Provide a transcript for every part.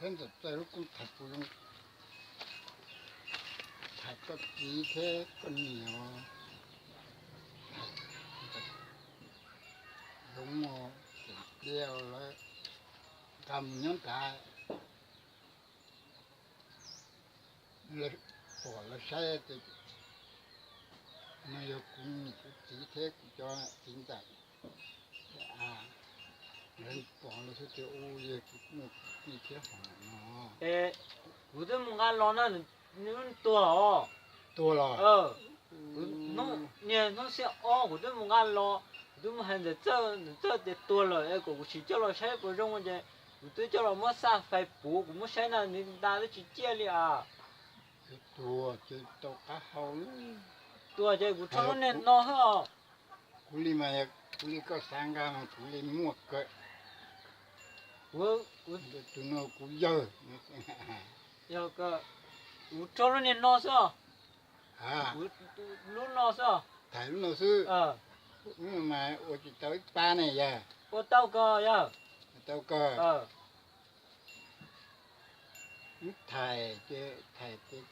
Thiab ntxawm txawj lub kooj thais kuv zoo, thais koj txiv thiab koj niam os, zoo ua, tseem cia lawv nqa mus nyob nrad, pom lawv saib tias no yog kuv niam kuv txiv thiab kuv cov txiv ntxawm, lawv pom lawv xwb tias u yog kuv kuj muaj kwv tij thiab hom no. Kuv twb mus nqa los na, nws tuag os. Tuag los? Niag hnub xiab ob kuv twb mus nqa los, kuv twb mus hais ntxawm txawj, ntxawm txawj tias tuag lawm es kom kuv sim coj los saib puas zoo ces kuv twb coj los muab xa fais puv kuv muab saib na nws nta twb tsis ciaj li as. Tuag ces tau qab hau. Tuag ces kuv rho lub niag no xwb os. Kuv li mas, kuv li koj xav nqa mas kuv li muaj kawg. Tus no kuv yawg. Yog kuv rho lub niag no xwb os. Lub no xwb os. Thais lub no xwb. Mas ua tsis tau ib pab ne yog? Ua tau kawg yog. Tau kawg. Ib thais ces thais ces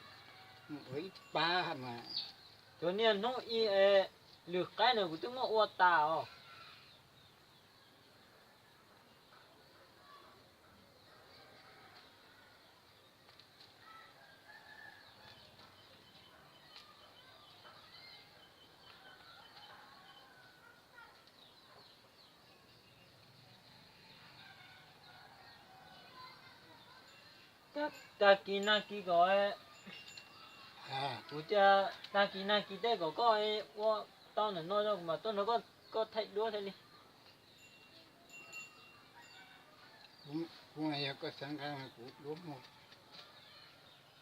ua ib pab mas. Cov niag hnub i es lwm qaib no kuv twb muab ua tas os. Tag kis nag kis kom, kuv tias tag kis nag kis tej kom koj ua tau ntawm no kuv mam tuaj nrog koj thaij duab thiaj li. Kuv yog koj xav nqa kuv duab muag.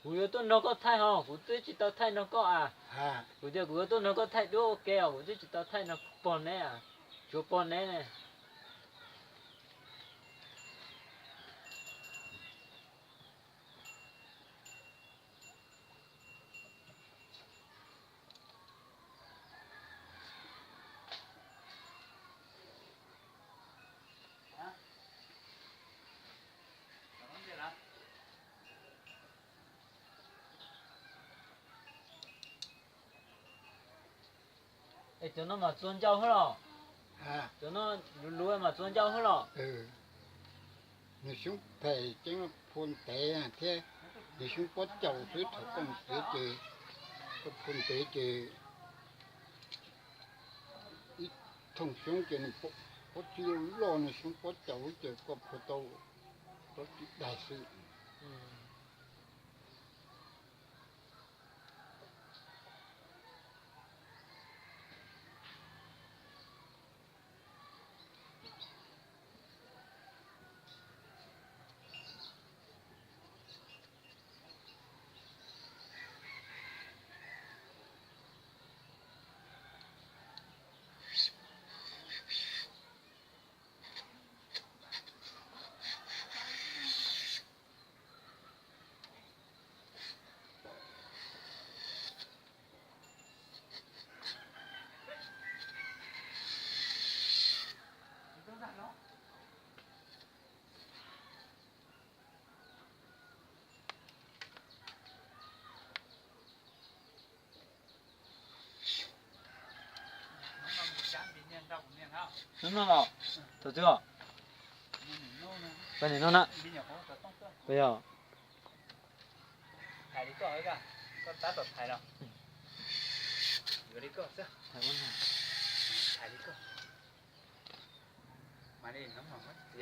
Kuv yuav tuaj nrog koj thaij ho kuv twb tsis tau thaij nrog koj as. Kuv tias kuv yuav tuaj nrog koj thaij duab ua ke os kuv twb tsis tau thaij nrog pog neb as. Tsuav pog neb ne. Es cov no mas txua ncau xwb los? Cov no luv luv mas txua ncau xwb los? Nws xyoob phem ceeb phua ntev thiab, nws xyoob pob caus xwb thaum koj mus txiav ces, koj phua ntev ces ib thooj xyoob ces nws pob txwv loj, nws xyoob pob caus ces koj phua tau pob txwv daig xwb. Hnub no los, thaum twg os? Peb nim no na. Peb yog.